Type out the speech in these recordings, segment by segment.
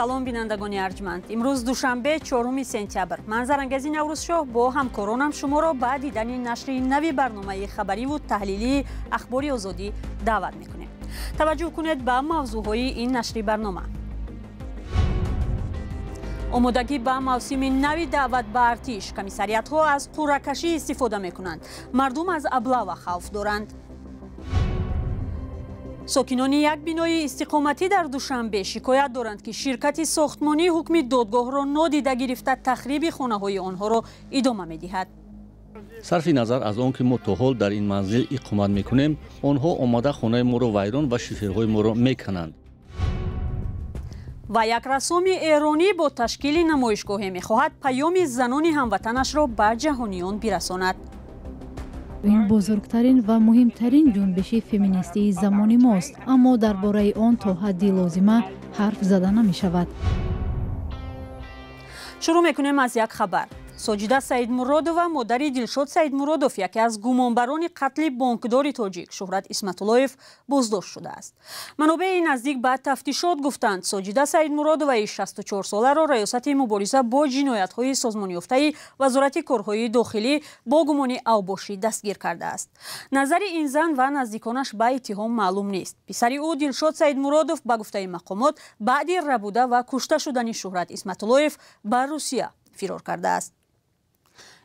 Салом, бинандагони арҷманд. Имрӯз душанбе, 4 сентябр. Ман Зарангези Наврӯзшоҳ бо ҳамкоронам шуморо ба дидани нашри нави барномаи хабариву таҳлилии Ахбори Озодӣ даъват мекунем. Таваҷҷӯҳ кунед ба мавзӯъҳои ин нашри барнома. Омодагӣ ба мавсими нави даъват ба артиш. Комиссариатҳо аз қуръакашӣ истифода мекунанд. Мардум аз облава хавф доранд. Сокинони як бинои истиқоматӣ дар Душанбе шикоят доранд, ки ширкати сохтмонӣ ҳукми додгоҳро нодида гирифта, тахриби хонаҳои онҳоро идома медиҳад. Сарфи назар аз он ки мо то ҳол дар ин манзил иқомат мекунем, онҳо омада хонаи моро вайрон ва шиферҳои моро мекананд. Ва як рассоми эронӣ бо ташкили намоишгоҳе мехоҳад паёми занони ҳамватанашро ба ҷаҳониён бирасонад. Ин бузургтарин ва муҳимтарин ҷунбиши феминистии замони мост, аммо дар бораи он то ҳадди лозима ҳарф зада намешавад. Шурӯъ мекунем аз як хабар. Соҷида Саидмуродова, модари Дилшод Саидмуродов, яке аз гумонбарони қатли бонкдори тоҷик Шуҳрат Исматуллоев, боздошт шудааст. Манобеи наздик ба тафтишот гуфтанд, Соҷида Саидмуродоваи 64-соларо Раёсати мубориза бо ҷиноятҳои созмонёфтаи Вазорати корҳои дохилӣ бо гумони авбошӣ дастгир кардааст. Назари ин зан ва наздиконаш ба иттиҳом маълум нест. Писари ӯ, Дилшод Саидмуродов, ба гуфтаи мақомот, баъди рабуда ва кушта шудани Шуҳрат Исматуллоев ба Русия фирор кардааст.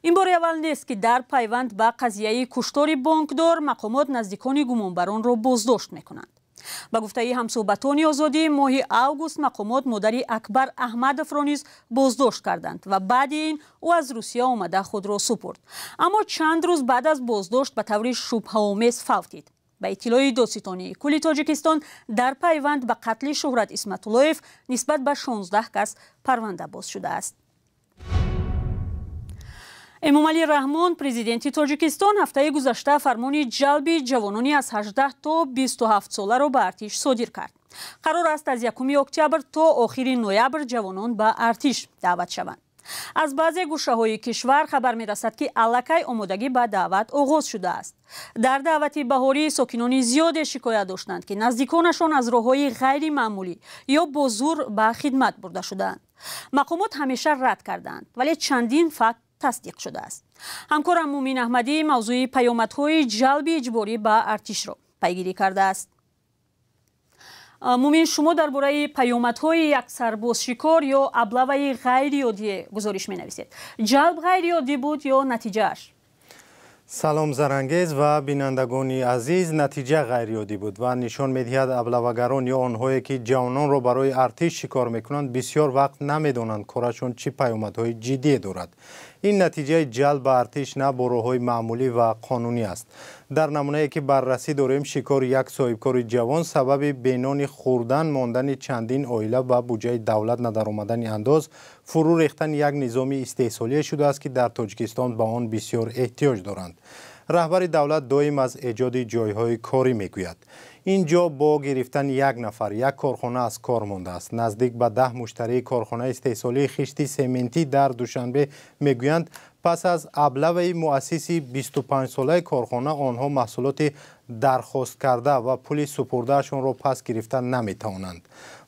Ин бори аввал нест, ки дар пайванд ба қазияи куштори бонкдор мақомот наздикони гумонбаронро боздошт мекунанд. Ба гуфтаи ҳамсӯҳбатони Озодӣ, моҳи август мақомот модари Акбар Аҳмадовро низ боздошт карданд ва баъди ин ӯ аз Русия омада худро супурд, аммо чанд рӯз баъд аз боздошт ба таври шубҳаомез фавтид. Ба иттилои Додситонии кулли Тоҷикистон, дар пайванд ба қатли Шуҳрат Исматуллоев нисбат ба 16 кас парванда боз шудааст. Эмомалӣ Раҳмон, президенти Тоҷикистон, ҳафтаи гузашта фармони ҷалби ҷавонони аз 18 то 27 соларо ба артиш содир кард. Қарор аст, аз 1 октябр то охири ноябр ҷавонон ба артиш даъват шаванд. Аз баъзе гӯшаҳои кишвар хабар мерасад, ки аллакай омодагӣ ба даъват оғоз шудааст. Дар даъвати баҳорӣ сокинони зиёде шикоят доштанд, ки наздиконашон аз роҳҳои ғайримаъмулӣ ё бо зур ба хидмат бурда шудаанд. Мақомот ҳамеша рад карданд, вале чандин факт тасдиқ шудааст. Ҳамкорам Мумин Аҳмадӣ мавзӯи паёмадҳои ҷалби иҷборӣ ба артишро пайгирӣ кардааст. Мумин, шумо дар бораи паёмадҳои як сарбозшикор ё облаваи ғайриоддие гузориш менависед. Ҷалб ғайриоддӣ буд ё натиҷааш? Салом, Зарангез ва бинандагони азиз. Натиҷа ғайриоддӣ буд ва нишон медиҳад, облавагарон ё онҳое ки ҷавононро барои артиш шикор мекунанд, бисёр вақт намедонанд, корашон чӣ паёмадҳои ҷиддие дорад. Ин натиҷаи ҷалб ба артиш на бо роҳҳои маъмулӣ ва қонунӣ аст. Дар намунае ки баррасӣ дорем, шикори як соҳибкори ҷавон сабаби бенони хӯрдан мондани чандин оила ва буҷаи давлат надаромадани андоз, фурӯ рехтани як низоми истеҳсолие шудааст, ки дар Тоҷикистон ба он бисёр эҳтиёҷ доранд. Раҳбари давлат доим аз эҷоди ҷойҳои корӣ мегӯяд. Ин ҷо бо гирифтани як нафар як корхона аз кор мондааст. Наздик ба 10 муштарии корхонаи истеҳсолии хишти сементӣ дар Душанбе мегӯянд, пас аз облаваи муассиси 25-солаи корхона онҳо маҳсулоти дархосткарда ва пули супурдаашонро пас гирифта наметавонанд.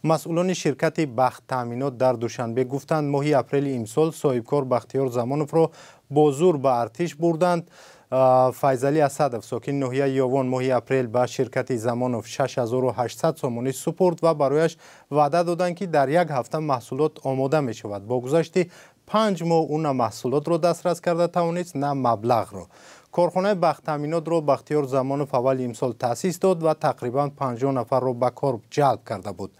Масъулони ширкати Бахттаъминот дар Душанбе гуфтанд, моҳи апрели имсол соҳибкор Бахтиёр Замоновро бо зур ба артиш бурданд. Файзалӣ Асадов, сокини ноҳияи Ёвон, моҳи апрел ба ширкати Замонов 6800 сомонӣ супурд ва барояш ваъда доданд, ки дар як ҳафта маҳсулот омода мешавад. Бо гузашти 5 моҳ ӯ на маҳсулотро дастрас карда тавонист, на маблағро. Корхонаи Бахттаъминотро Бахтиёр Замонов аввали имсол таъсис дод ва тақрибан 50 нафарро ба кор ҷалб карда буд.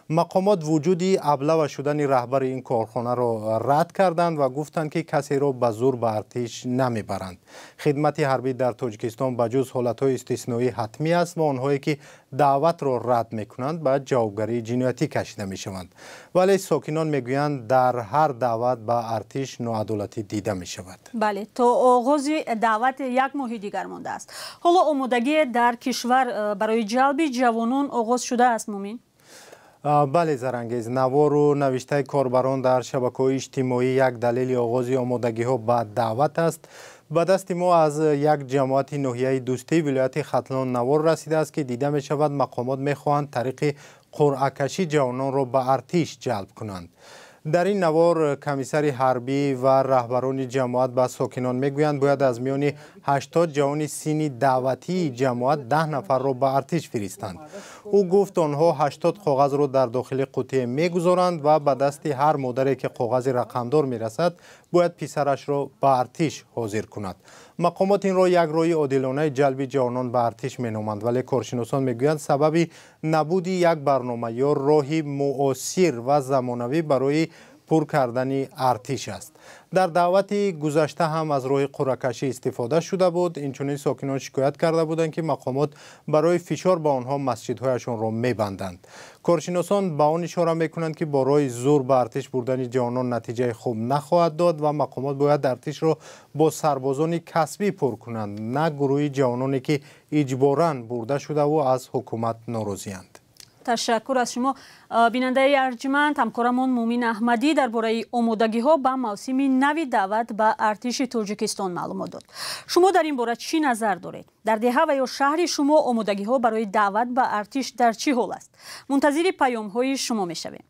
Мақомот вуҷуди облава шудани раҳбари ин корхонаро рад карданд ва гуфтанд, ки касеро ба зур ба артиш намебаранд. Хидмати ҳарбӣ дар Тоҷикистон ба ҷуз ҳолатҳои истисноӣ ҳатмӣ аст ва онҳое ки даъватро рад мекунанд, ба ҷавобгарии ҷиноятӣ кашида мешаванд. Вале сокинон мегӯянд, дар ҳар даъват ба артиш ноадолатӣ дида мешавад. Бале, то оғози даъват як моҳи дигар мондааст. Ҳоло омодагӣ дар кишвар барои ҷалби ҷавонон оғоз шудааст, Мумин? Бале, Зарангез, навору навиштаи корбарон дар шабакаҳои иҷтимоӣ як далели оғози омодагиҳо ба даъват аст. Ба дасти мо аз як ҷамоати ноҳияи Дӯстии вилояти Хатлон навор расидааст, ки дида мешавад мақомот мехоҳанд тариқи қуръакашӣ ҷавононро ба артиш ҷалб кунанд. Дар ин навор комиссари ҳарбӣ ва раҳбарони ҷамоат ба сокинон мегӯянд, бояд аз миёни 80 ҷавони синни даъватии ҷамоат 10 нафарро ба артиш фиристанд. Ӯ гуфт, онҳо 80 коғазро дар дохили қутие мегузоранд ва ба дасти ҳар модаре ки коғази рақамдор мерасад, бояд писарашро ба артиш ҳозир кунад. Мақомот инро як роҳи одилонаи ҷалби ҷавонон ба артиш меноманд, вале коршиносон мегӯянд, сабаби набуди як барнома ё роҳи муосир ва замонавӣ барои пур кардани артиш аст. Дар даъвати гузашта ҳам аз роҳи қуръакашӣ истифода шуда буд. Инчунин сокинон шикоят карда буданд, ки мақомот барои фишор ба онҳо масҷидҳояшонро мебанданд. Коршиносон ба он ишора мекунанд, ки бо роҳи зур ба артиш бурдани ҷавонон натиҷаи хуб нахоҳад дод ва мақомот бояд артишро бо сарбозони касбӣ пур кунанд, на гурӯҳи ҷавононе ки иҷборан бурда шудаву аз ҳукумат норозианд. Ташаккур аз шумо, бинандаи арҷманд. Ҳамкорамон Мумин Аҳмадӣ дар бораи омодагиҳо ба мавсими нави даъват ба артиши Тоҷикистон маълумот дод. Шумо дар ин бора чӣ назар доред? Дар деҳа ва ё шаҳри шумо омодагиҳо барои даъват ба артиш дар чӣ ҳол аст? Мунтазири паёмҳои шумо мешавем.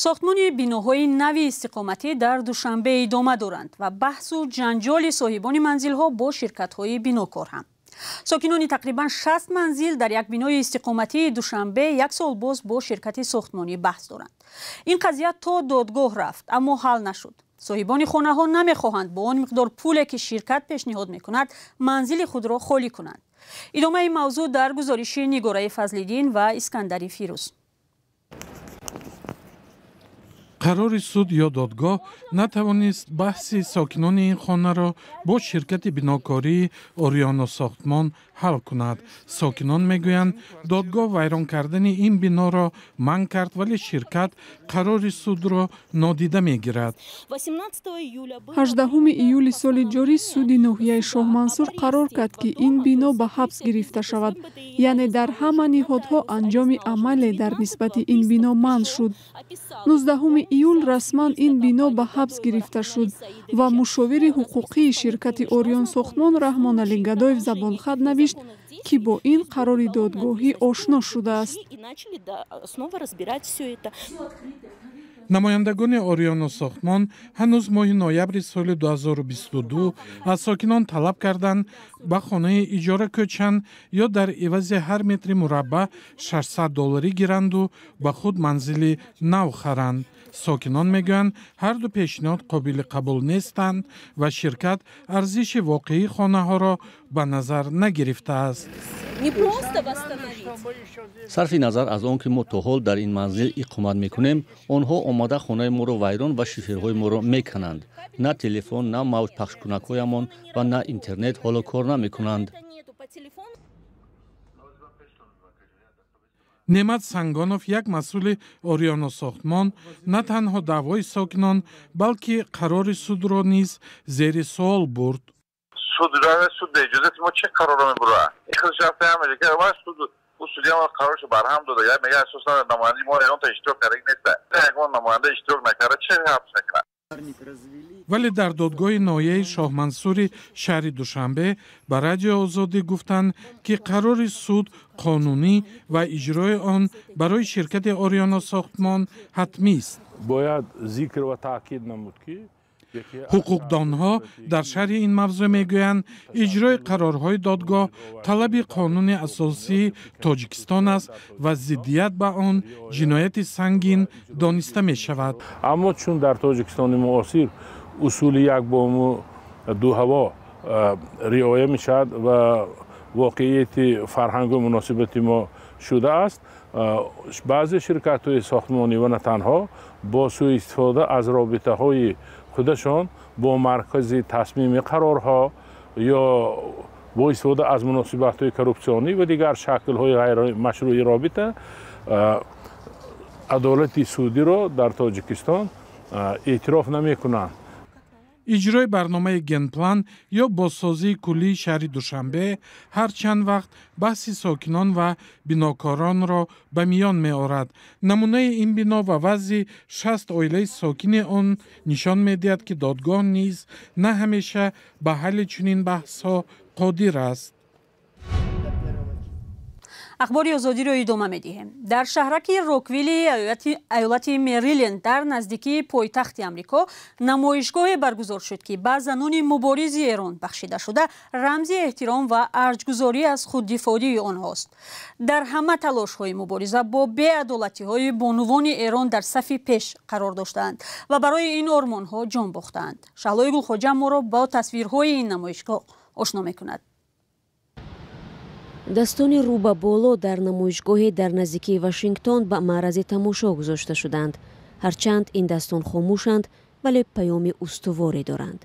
Сохтмони биноҳои нави истиқоматӣ дар Душанбе идома доранд ва баҳсу ҷанҷоли соҳибони манзилҳо бо ширкатҳои бинокор ҳам. Сокинони тақрибан 60 манзил дар як бинои истиқоматии Душанбе як сол боз бо ширкати сохтмонӣ баҳс доранд. Ин қазия то додгоҳ рафт, аммо ҳал нашуд. Соҳибони хонаҳо намехоҳанд бо он миқдор пуле ки ширкат пешниҳод мекунад, манзили худро холӣ кунанд. Идомаи мавзӯъ дар гузориши Нигораи Фазлиддин ва Искандари Фирӯз. Қарори суд ё додгоҳ натавонист баҳси сокинони ин хонаро бо ширкати бинокории Ориёно Сохтмон ҳал кунад. Сокинон мегӯянд, додгоҳ вайрон кардани ин биноро манъ кард, вале ширкат қарори судро нодида мегирад. 18 июли соли ҷорӣ суди ноҳияи Шоҳмансур қарор кард, ки ин бино ба ҳабс гирифта шавад, яъне дар ҳама ниҳодҳо анҷоми амале дар нисбати ин бино манъ шуд. 19 июл расман ин бино ба ҳабс гирифта шуд ва мушовири ҳуқуқии ширкати Ориён Сохтмон Раҳмоналӣ Гадоев забонхат навишт, ки бо ин қарори додгоҳӣ ошно шудааст. Намояндагони Ориёно Сохтмон ҳанӯз моҳи ноябри соли 2022 аз сокинон талаб карданд ба хонаи иҷора кӯчанд ё дар ивази ҳар метри мураббаъ 600 долларӣ гиранду ба худ манзили нав харанд. Сокинон мегӯянд, ҳар ду пешниҳод қобили қабул нестанд ва ширкат арзиши воқеии хонаҳоро ба назар нагирифтааст. Сарфи назар аз он ки мо то ҳол дар ин манзил иқомат мекунем, онҳо омада хонаи моро вайрон ва шиферҳои моро мекананд. На телефон, на мавҷпахшкунакҳоямон ва на интернет ҳоло кор намекунанд. Неъмат Сангонов, як масъули Ориёно Сохтмон, на танҳо даъвои сокинон, балки қарори судро низ зери суол бурд. Суд суд иҷозати мо чӣ қарорро мебурад? Суд судья қароршо барҳам дода, мега асосан намояндаи мо ягонта иштирок кардаги неста, ягон намоянда иштирок накарда, чӣ ҳабс мекунад? Вале дар додгоҳи ноҳияи Шоҳмансури шаҳри Душанбе ба Радиои Озодӣ гуфтанд, ки қарори суд қонунӣ ва иҷрои он барои ширкати Ориёно Сохтмон ҳатмист. Бояд зикр ва таъкид намуд, ки Ҳуқуқдонҳо дар шарҳи ин мавзӯъ мегӯянд, иҷрои қарорҳои додгоҳ талаби қонуни асосии Тоҷикистон аст ва зиддият ба он ҷинояти сангин дониста мешавад. Аммо чун дар Тоҷикистони муосир усули як бому ду ҳаво риоя мешавад ва воқеияти фарҳангу муносибати мо шудааст, баъзе ширкатҳои сохтмонӣ ва на танҳо бо сӯистифода аз робитаҳои худашон бо маркази тасмими қарорҳо ё Бо истифода аз муносибатҳои коррупсионӣ ва дигар шаклҳои ғайримашрӯи робита адолати судиро дар Тоҷикистон эътироф намекунанд. Иҷрои барномаи генплан ё бозсозии куллии шаҳри Душанбе ҳар чанд вақт баҳси сокинон ва бинокоронро ба миён меорад. Намунаи ин бино ва вазъи 60 оилаи сокини он нишон медиҳад, ки додгоҳ низ на ҳамеша ба ҳалли чунин баҳсҳо қодир аст. Ахбори Озодиро идома медиҳем. Дар шаҳраки Роквилли айолати Мериленд дар наздикии пойтахти Амрико намоишгоҳе баргузор шуд, ки ба занони муборизи Эрон бахшида шуда, рамзи эҳтиром ва арҷгузорӣ аз худдифоии онҳост. Дар ҳама талошҳои мубориза бо беадолатиҳои бонувони Эрон дар сафи пеш қарор доштаанд ва барои ин ормонҳо ҷон бохтаанд. Шаҳлои Гулхоҷа моро бо тасвирҳои ин намоишгоҳ ошно мекунад. Дастони рӯ ба боло дар намоишгоҳе дар наздикии Вашингтон ба маърази тамошо гузошта шуданд. Ҳарчанд ин дастон хомӯшанд, вале паёми устуворе доранд.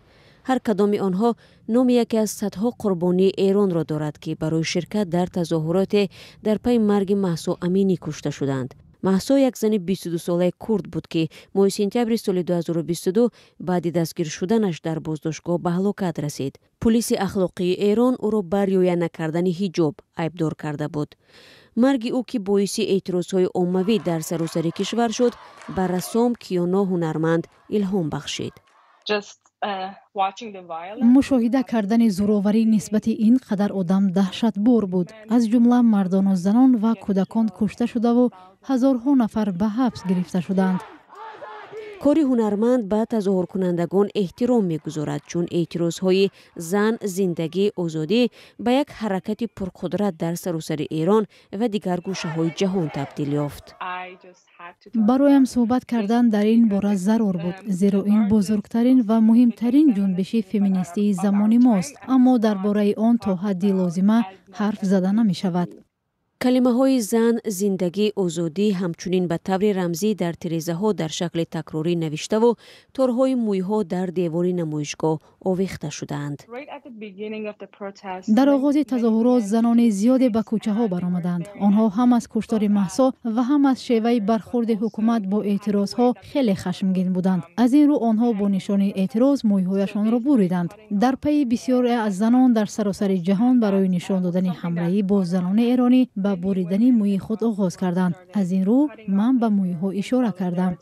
Ҳар кадоми онҳо номи яке аз садҳо қурбонии Эронро дорад, ки барои ширкат дар тазоҳуроте дар пайи марги Маҳсо Аминӣ кушта шуданд. Маҳсо як зани 22-солаи курд буд, ки моҳи сентябри соли 2022 баъди дастгир шуданаш дар боздоштгоҳ ба ҳалокат расид. Пулиси ахлоқии Эрон ӯро ба риоя накардани ҳиҷоб айбдор карда буд. Марги ӯ, ки боиси эътирозҳои оммавӣ дар саросари кишвар шуд, ба рассом Киёно Ҳунарманд илҳом бахшид. Мушоҳида кардани зӯроварӣ нисбати ин қадар одам даҳшатбор буд. Аз ҷумла мардону занон ва кӯдакон кушта шудаву ҳазорҳо нафар ба ҳабс гирифта шуданд. Кори ҳунарманд ба тазоҳуркунандагон эҳтиром мегузорад, чун эътирозҳои зан, зиндагӣ, озодӣ ба як ҳаракати пурқудрат дар саросари Эрон ва дигар гӯшаҳои ҷаҳон табдил ёфт. Бароям суҳбат кардан дар ин бора зарур буд, зеро ин бузургтарин ва муҳимтарин ҷунбиши феминистии замони мост, аммо дар бораи он то ҳадди лозима ҳарф зада намешавад. Калимаҳои зан, зиндагӣ, озодӣ ҳамчунин ба таври рамзӣ дар тирезаҳо дар шакли такрорӣ навиштаву торҳои мӯйҳо дар девори намоишгоҳ овехта шудаанд. Дар оғози тазоҳурот занони зиёде ба кӯчаҳо баромаданд. Онҳо ҳам аз куштори Маҳсо ва ҳам аз шеваи бархурди ҳукумат бо эътирозҳо хеле хашмгин буданд. Аз ин рӯ онҳо бо нишони эътироз мӯйҳояшонро буриданд. Дар пайи бисёре аз занон дар саросари ҷаҳон барои нишон додани ҳамраҳӣ бо занони эронӣ ба буридани мӯи худ оғоз карданд. Аз ин рӯ ман ба мӯйҳо ишора кардам.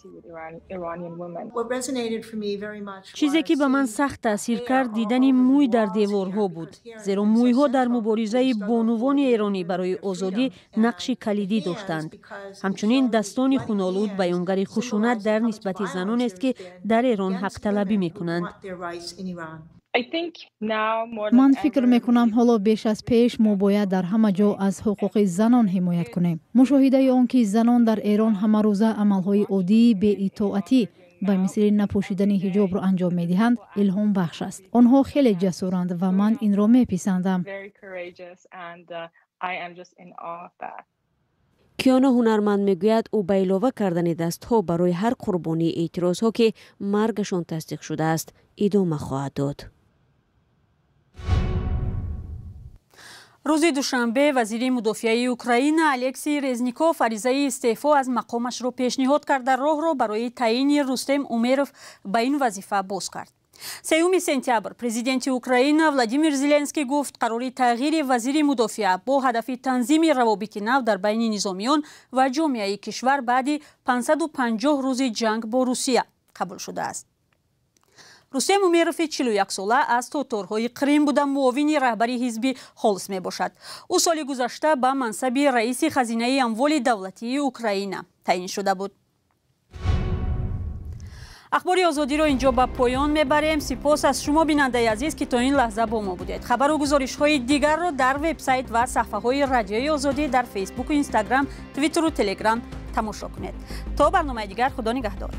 Чизе ки ба ман сахт таъсир кард, дидани мӯй дар деворҳо буд, зеро мӯйҳо дар муборизаи бонувони эронӣ барои озодӣ нақши калидӣ доштанд. Ҳамчунин дастони хунолуд баёнгари хушунат дар нисбати занонест, ки дар Эрон ҳақталабӣ мекунанд. Ман фикр мекунам, ҳоло беш аз пеш мо бояд дар ҳама ҷо аз ҳуқуқи занон ҳимоят кунем. Мушоҳидаи он ки занон дар Эрон ҳамарӯза амалҳои оддии беитоатӣ ба мисли напӯшидани ҳиҷобро анҷом медиҳанд, илҳомбахш аст. Онҳо хеле ҷасуранд ва ман инро меписандам. Киёно Ҳунарманд мегӯяд, ӯ ба илова кардани дастҳо барои ҳар қурбонии эътирозҳо, ки маргашон тасдиқ шудааст, идома хоҳад дод. Рӯзи душанбе вазири мудофиаи Украина Алексей Резников аризаи истеъфо аз мақомашро пешниҳод карда, роҳро барои таъини Рустем Умеров ба ин вазифа боз кард. 3 сентябр президенти Украина Владимир Зеленский гуфт, қарори тағйири вазири мудофиа бо ҳадафи танзими равобити нав дар байни низомиён ва ҷомеаи кишвар баъди 550 рӯзи ҷанг бо Русия қабул шудааст. Рустем Умерови 41-сола аз тоторҳои Қрим буда, муовини раҳбари ҳизби Холс мебошад. Ӯ соли гузашта ба мансаби раиси хазинаи амволи давлатии Украина таъин шуда буд. Ахбори Озодиро инҷо ба поён мебарем. Сипос аз шумо, бинандаи азиз, ки то ин лаҳза бо мо будед. Хабару гузоришҳои дигарро дар вебсайт ва саҳфаҳои Радиои Озодӣ дар Фейсбуку, Инстаграм, Твиттеру Телеграм тамошо кунед. То барномаи дигар, Худо нигаҳдор.